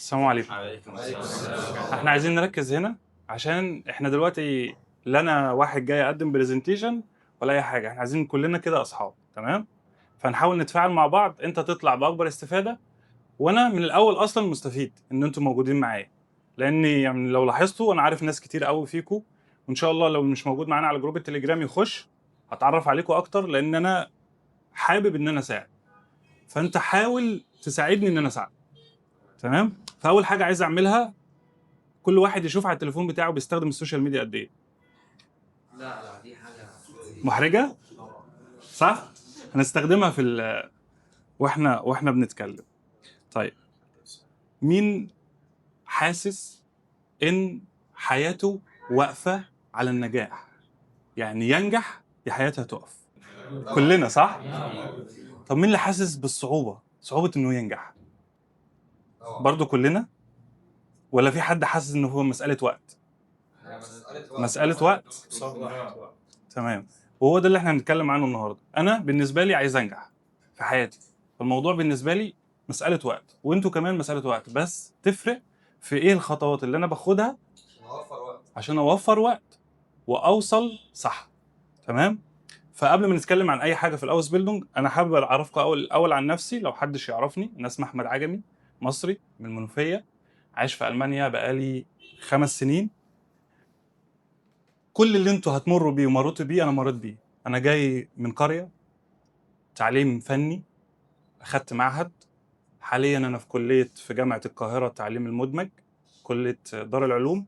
السلام عليكم. عليكم السلام. احنا عايزين نركز هنا عشان احنا دلوقتي لا انا واحد جاي اقدم presentation ولا اي حاجه، احنا عايزين كلنا كده اصحاب، تمام؟ فنحاول نتفاعل مع بعض، انت تطلع باكبر استفاده وانا من الاول اصلا مستفيد ان انتم موجودين معايا، لان يعني لو لاحظتوا انا عارف ناس كتير قوي فيكم، وان شاء الله لو مش موجود معانا على group التليجرام يخش هتعرف عليكم اكتر، لان انا حابب ان انا اساعد، فانت حاول تساعدني ان انا اساعدك، تمام؟ فاول حاجة عايز اعملها، كل واحد يشوف على التليفون بتاعه بيستخدم ال social media قد ايه. لا لا، دي حاجة محرجه صح؟ هنستخدمها في ال واحنا بنتكلم. طيب، مين حاسس ان حياته واقفة على النجاح؟ يعني ينجح يا حياته هتقف. كلنا صح؟ طب مين اللي حاسس بالصعوبه، صعوبة انه ينجح؟ برضو كلنا؟ ولا في حد حاسس انه هو مسالة وقت؟ مسالة وقت، تمام. وهو ده اللي احنا هنتكلم عنه النهارده. انا بالنسبة لي عايز انجح في حياتي، فالموضوع بالنسبة لي مسالة وقت، وانتوا كمان مسالة وقت، بس تفرق في ايه الخطوات اللي انا باخدها عشان اوفر وقت واوصل صح، تمام؟ فقبل ما نتكلم عن اي حاجة في ال Ausbildung، انا حابب اعرفكم اول الاول عن نفسي لو حدش يعرفني. انا اسمي احمد عجمي، مصري من المنوفيه، عايش في المانيا بقالي 5 سنين. كل اللي انتوا هتمروا بيه ومريتوا بيه انا مريت بيه. انا جاي من قريه، تعليم فني، اخدت معهد، حاليا انا في كليه في جامعه القاهرة التعليم المدمج، كليه دار العلوم.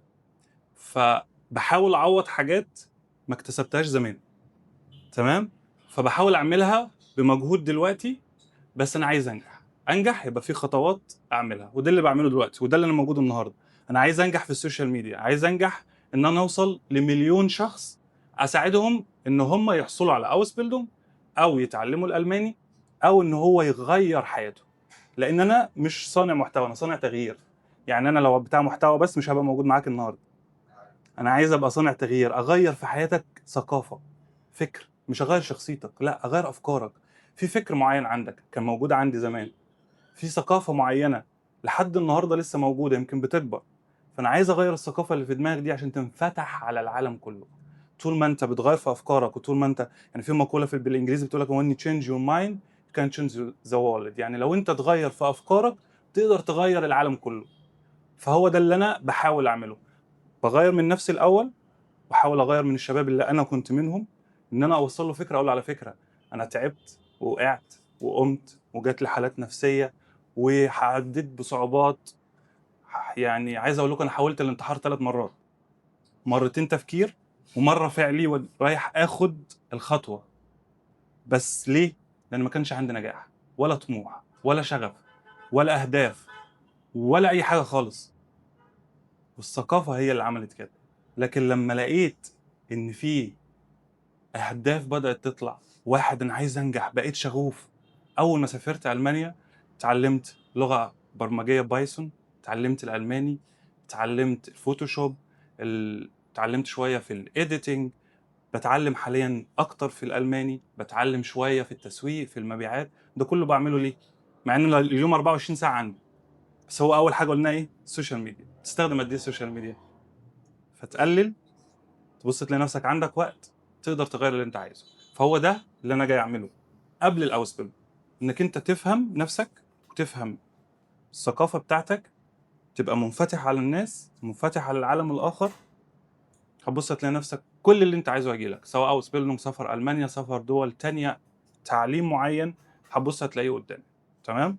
فبحاول اعوض حاجات ما اكتسبتهاش زمان، تمام؟ فبحاول اعملها بمجهود دلوقتي، بس انا عايز انجح. انجح يبقى في خطوات اعملها، وده اللي بعمله دلوقتي، وده اللي انا موجود النهارده. انا عايز انجح في ال social media، عايز انجح ان انا اوصل لمليون شخص، اساعدهم ان هم يحصلوا على Ausbildung او يتعلموا الالماني او ان هو يغير حياته، لان انا مش صانع محتوى، انا صانع تغيير. يعني انا لو بتاع محتوى بس مش هبقى موجود معاك النهارده. انا عايز ابقى صانع تغيير، اغير في حياتك ثقافه، فكر، مش اغير شخصيتك، لا، اغير افكارك. في فكر معين عندك كان موجود عندي زمان، في ثقافة معينة لحد النهارده لسه موجوده، يمكن بتكبر، فانا عايز اغير الثقافة اللي في دماغك دي عشان تنفتح على العالم كله. طول ما انت بتغير في افكارك وطول ما انت يعني في مقولة في بالانجليزي بتقول لك when you change your mind you can change the world، يعني لو انت تغير في افكارك تقدر تغير العالم كله. فهو ده اللي انا بحاول اعمله، بغير من نفسي الاول، واحاول اغير من الشباب اللي انا كنت منهم، ان انا اوصل له فكره، اقول له على فكرة انا تعبت ووقعت وقمت وجات لي حالات نفسية وعديت بصعوبات. يعني عايز اقول لكم انا حاولت الانتحار 3 مرات، مرتين تفكير ومرة فعلي رايح اخد الخطوه. بس ليه؟ لان ما كانش عندي نجاح ولا طموح ولا شغف ولا اهداف ولا اي حاجة خالص، والثقافة هي اللي عملت كده. لكن لما لقيت ان في اهداف بدات تطلع، واحد انا عايز انجح، بقيت شغوف. اول ما سافرت المانيا اتعلمت لغة برمجيه Python، اتعلمت الالماني، اتعلمت ال Photoshop، اتعلمت شوية في ال editing، بتعلم حاليا اكتر في الالماني، بتعلم شوية في التسويق، في المبيعات. ده كله بعمله ليه؟ مع ان اليوم 24 ساعة عندي. بس هو اول حاجة قلنا ايه؟ ال social media. تستخدم قد ايه ال social media؟ فتقلل، تبص تلاقي نفسك عندك وقت تقدر تغير اللي انت عايزه. فهو ده اللي انا جاي اعمله قبل ال Ausbildung، انك انت تفهم نفسك وتفهم الثقافة بتاعتك، تبقى منفتح على الناس، منفتح على العالم الاخر. هتبص هتلاقي نفسك كل اللي انت عايزه هيجيلك، سواء Ausbildung، سفر المانيا، سفر دول تانية، تعليم معين، هتبص هتلاقيه قدامك، تمام؟